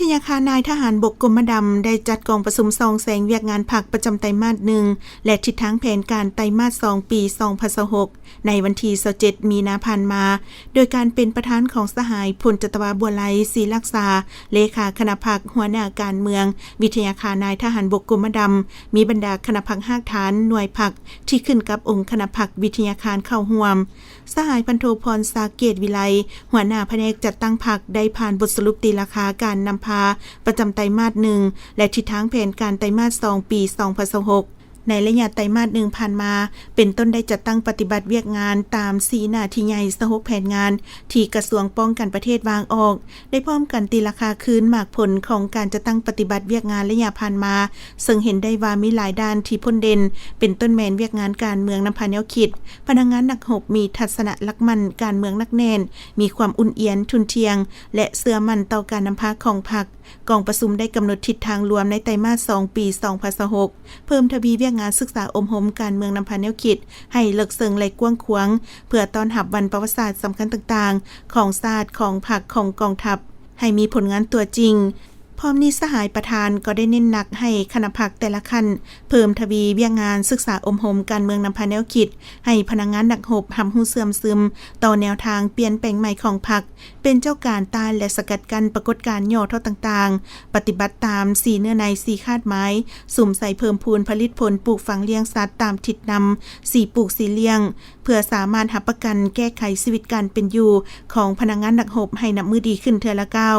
ທະຍາຄານນາຍທະຫານບົກກົມມະດຳ ໄດ້ຈັດກອງປະຊຸມສ່ອງແສງວຽກງານພັກປະຈຳໄຕມາດໜຶ່ງ ແລະ ທິດທາງແຜນການໄຕມາດສອງ ປີສອງພັນຊາວຫົກ ໃນວັນທີຊາວເຈັດ ມີນາຜ່ານມາ, ໂດຍການເປັນປະທານຂອງສະຫາຍ ພົນຈັດຕະວາ ບົວໄລ ສີລັກສາ ເລຂາຄະນະພັກ, ຫົວໜ້າການເມືອງ ວິທະຍາຄານນາຍທະຫານບົກກົມມະດຳ, ມີບັນດາຄະນະພັກຮາກຖານ, ໜ່ວຍພັກທີ່ຂຶ້ນກັບອົງຄະນະພັກ, ວິທະຍາຄານເຂົ້າຮ່ວມ. ສະຫາຍ ພັນໂທ ພອນສັກ ເກດວິໄລ ຫົວໜ້າພະແນກຈັດຕັ້ງພັກ ໄດ້ຜ່ານບົດສະຫຼຸບຕີລາຄາການນຳພາປະຈຳໄຕມາດໜຶ່ງ ແລະ ທິດທາງແຜນການໄຕມາດສອງ ປີສອງພັນຊາວຫົກ ໃນໄລຍະໄຕມາດໜຶ່ງຜ່ານມາ, ເປັນຕົ້ນໄດ້ຈັດຕັ້ງປະຕິບັດວຽກງານຕາມສີ່ໜ້າທີ່ໃຫຍ່ ຊາວຫົກແຜນງານ ທີ່ກະຊວງປ້ອງກັນປະເທດວາງອອກ, ໄດ້ພ້ອມກັນຕີລາຄາຄືນໝາກຜົນຂອງການຈັດຕັ້ງປະຕິບັດວຽກງານໄລຍະຜ່ານມາ, ເຊິ່ງເຫັນໄດ້ວ່າມີຫຼາຍດ້ານທີ່ພົ້ນເດັ່ນ, ເປັນຕົ້ນແມ່ນວຽກງານການເມືອງນຳພາແນວຄິດ, ພະນັກງານນັກຮົບມີທັດສະນະຫຼັກໝັ້ນການເມືອງໜັກແໜ້ນ, ມີຄວາມອຸ່ນອຽນ, ທຸ່ນທ່ຽງ ແລະ ເຊື່ອໝັ້ນຕໍ່ການນຳພາຂອງພັກ. ກອງປະຊຸມໄດ້ກຳນົດທິດທາງລວມໃນໄຕມາດສອງ ປີສອງພັນຊາວຫົກ ເພີ່ມທະວີວຽກງານສຶກສາອົບຮົມການເມືອງນຳພາແນວຄິດໃຫ້ເລິກເຊິ່ງ ແລະ ກວ້າງຂວາງ, ເພື່ອຕ້ອນຮັບວັນປະຫວັດສາດສຳຄັນຕ່າງໆຂອງຊາດ, ຂອງພັກ, ຂອງກອງທັບ ໃຫ້ມີຜົນງານຕົວຈິງ. ພ້ອມນີ້, ສະຫາຍປະທານກໍໄດ້ເນັ້ນໜັກໃຫ້ຄະນະພັກແຕ່ລະຂັ້ນ ເພີ່ມທະວີວຽກງານສຶກສາອົບຮົມການເມືອງນຳພາແນວຄິດ ໃຫ້ພະນັກງານນັກຮົບຮັບຮູ້ເຊື່ອມຊຶມຕໍ່ແນວທາງປ່ຽນແປງໃໝ່ຂອງພັກ, ເປັນເຈົ້າການຕ້ານ ແລະ ສະກັດກັ້ນປາກົດການຫຍໍ້ທໍ້ຕ່າງໆ, ປະຕິບັດຕາມສີ່ເນື້ອໃນ ສີ່ຄາດໝາຍ, ສຸມໃສ່ເພີ່ມພູນຜະລິດຜົນ, ປູກຝັງລ້ຽງສັດຕາມທິດນຳ ສີ່ປູກສີ່ລ້ຽງ, ເພື່ອສາມາດຮັບປະກັນແກ້ໄຂຊີວິດການເປັນຢູ່ຂອງພະນັກງານນັກຮົບໃຫ້ນັບມື້ດີຂຶ້ນເທື່ອລະກ້າວ.